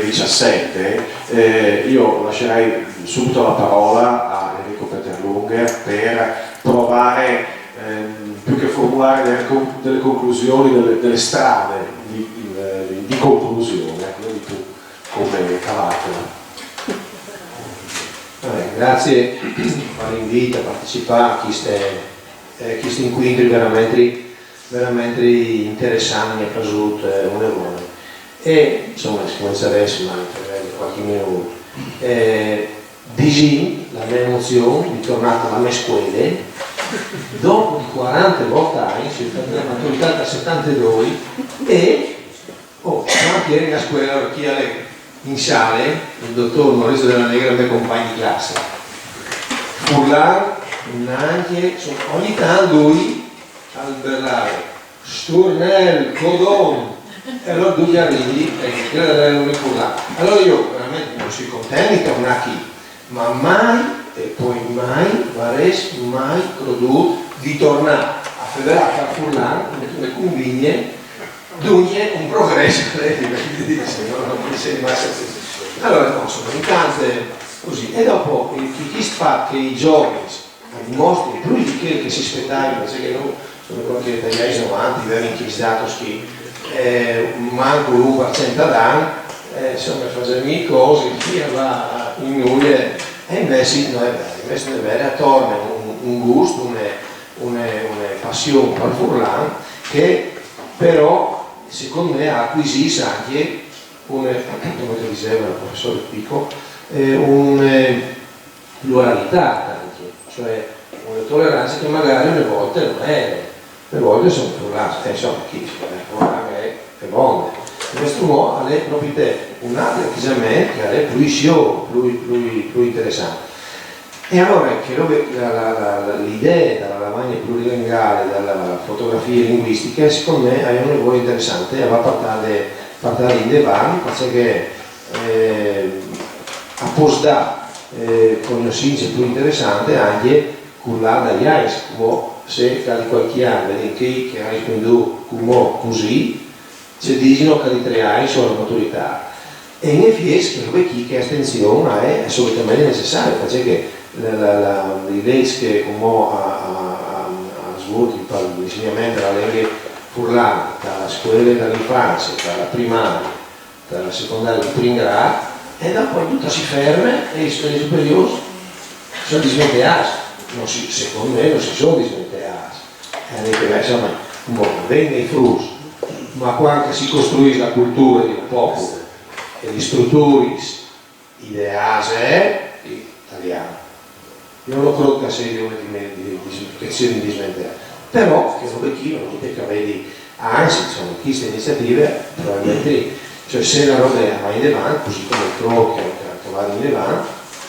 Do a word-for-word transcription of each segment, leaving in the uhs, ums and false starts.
diciassette, eh, io lascerei subito la parola a Enrico Peterlunger per provare, ehm, più che formulare delle, con- delle conclusioni, delle, delle strade di, di- di conclusione, ecco, vedi tu come cavartela. Vabbè, grazie per l'invito a partecipare a questi, eh, questi incontri veramente, veramente interessanti, mi è piaciuto, eh, una buona. E insomma, si comincia adesso, ma per qualche minuto. Eh, Disin, la mia emozione di tornare alla mia scuola, dopo di quaranta volte anni, sono stata della maturità dal settantadue, e oh, anche ieri a scuola, perché alle in sale, il dottor Maurizio Della Negra, il mio compagno di classe. Furlan, neanche, insomma, ogni tanto lui al berlare, Sturnel, Codon, e allora tutti arrivi e credono di furlan. Allora io veramente non sono contento di tornare qui, ma mai e poi mai varrei mai creduto di tornare a federare a furlan, come conviene, dunque un progresso, lei dice, no? Non mi sembra. Allora, no, insomma, intanto così. E dopo, eh, chi, chi fa che i giovani dimostri più di quello che si aspettava, perché noi, come qualche italiano avanti, abbiamo inchistato che eh, manco l'uno per cento ad anno, eh, insomma, facciamo i cose, via va in nulla, e invece non è vero, invece non è vero, torna un, un gusto, una, una, una passione per furlan che però secondo me acquisisce anche un, come che diceva il professor Pico, eh, un eh, pluralità anche, cioè una tolleranza che magari alle volte non è, alle volte sono più lasse, eh, insomma, chi dice, eh, furlan è, è buono. Questo mo è proprio te, un altro atteggiamento che è più, più, più, più interessante. E allora è che la, la, la, l'idea della lavagna plurilinguale, della fotografia linguistica, secondo me è un lavoro interessante e va a portare, portare in avanti, perché eh, a poter dare eh, conoscenze più interessanti anche con l'età dei giovani, o se da qualche anno, vedi che, che ha risposto come così, se dicono che di tre anni sono maturità. E in effetti, che robe qui, che attenzione è assolutamente necessaria, perché la, la, la, i lei che come ha, ha, ha, ha svolto l'insegnamento della lingua furlana, dalla scuola dell'infanzia, dalla primaria, dalla secondaria di primo grado, e dopo tutto si ferma e le scuole superiori sono dismenteate. Non si, secondo me non si sono dismenteate. E ha detto, beh, insomma, bon, venne i frutti, ma quando si costruisce la cultura di un popolo e le strutture ideate, italiano. Io non credo che sia una di, di, di, che sia un dismenteare. Però, che robe qui non è che vedi, anzi, insomma, queste iniziative probabilmente, cioè se la roba va in avanti, così come il croquet che va in avanti,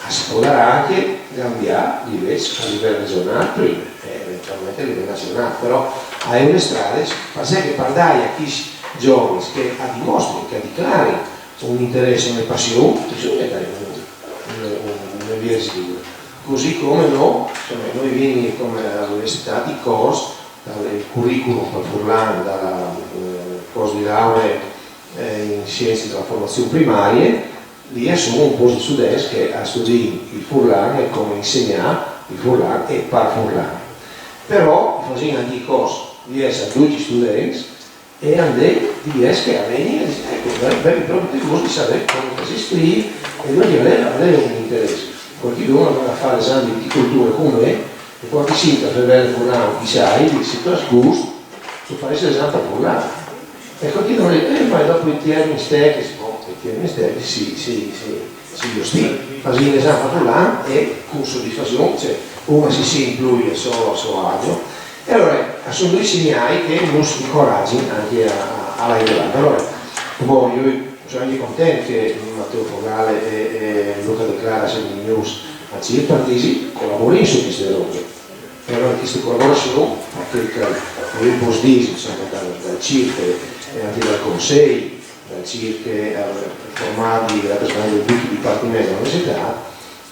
si potrà anche cambiare invece a livello regionale prima e eventualmente a livello nazionale, però hai una strada, perché che per dare a chi giovani che ha dimostri, che ha dichiari un interesse, una passione, bisogna dare un, un, un, una via sicura. Così come no, insomma, noi veniamo come all'università di corso, il curriculum per furlan dal eh, corso di laurea eh, in scienze della formazione primaria, lì assumo un po' di studenti che a studiare il furlan e come insegnare il furlan e par furlan. Però facendo anche i corsi di essere tutti studenti e andare di essere a venire, ecco, per proprio di sapere come si scrive e noi avere, avere un interesse. Qualcuno va a fare esami di cultura con me e quando si sente per il furlan, sai, di si trasgusto, tu fai l'esame per furlan. E continuamente, eh, ma dopo i termini stessi, oh, i termini stessi si, si, si, si giusti, ma si ne sa furlan e con soddisfazione, cioè, uno si sente lui a suo, a suo agio. E allora sono due segnali che non si incoraggiano anche a, a, a lavorare. Allora, boh, io sono anche contento che Matteo Fogale e, e Luca De Clara siano in news a Cirpa, dici, collaborino su queste robe. E allora queste collaborazioni, perché io posso dire, insomma, dal, dal circo e anche dal consiglio, dal circo eh, formati da personale di tutti i dipartimenti dell'università,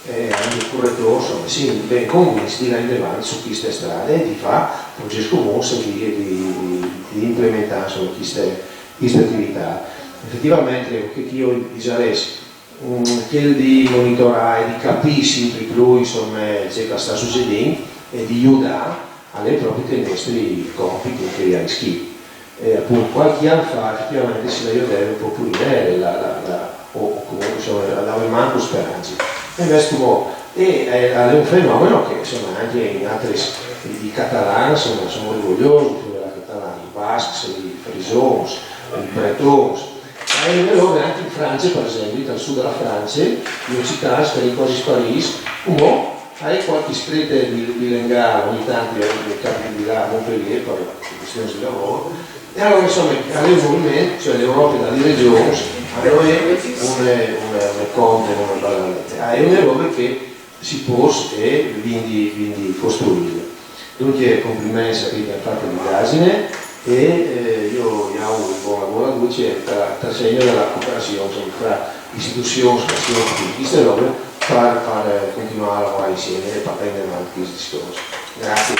e anche il correttore, insomma, sì, ben convinti di andare avanti su queste strade e di fare progetti comuni e di, di, di implementare insomma, queste, queste attività. Efetivamente, chel che jo o disarès, mm, chel di monitorâ e di capî simpri plui, insome, ce che al sta sucedint e di judâ, al è propit i nestris compits che o ai scrit. E apont, cualchi an fa, efetivamente, si la jodeve un pôc plui ben la, la, la, o, o comuncue, insome, al dave mancul sperance. E invezit cumò, e, e al è un fenomen che, insome, ancje in altris, i, i catalans, insome, a son orgoliosos, insome, de la Catalanha, i bascs, i frisons, i bretons. E alore ancje in France, par esempli, tal sud de la France, i occitans a son cuasi sparîts, cumò a è cualchi scrit di, di Lengar, ogni tant i capiti là a Montpellier par cuestions di lavôr. E alore, insome, al è un moviment, cioè l'Europe da di regjons, a no è un, un, un conte, un, a è une robe che si pues e vindi, vindi costruîle. Duncje, compliments a chei che a àn fat la indagine e, eh, jo i auguri bon lavôr a ducj e tal, tal segn de la cooperazion, insome, tra istituzions che a son in cheste robe par, par, eh, continuâ a lavorâ insieme e par dâ indenant chest discors. Grazie.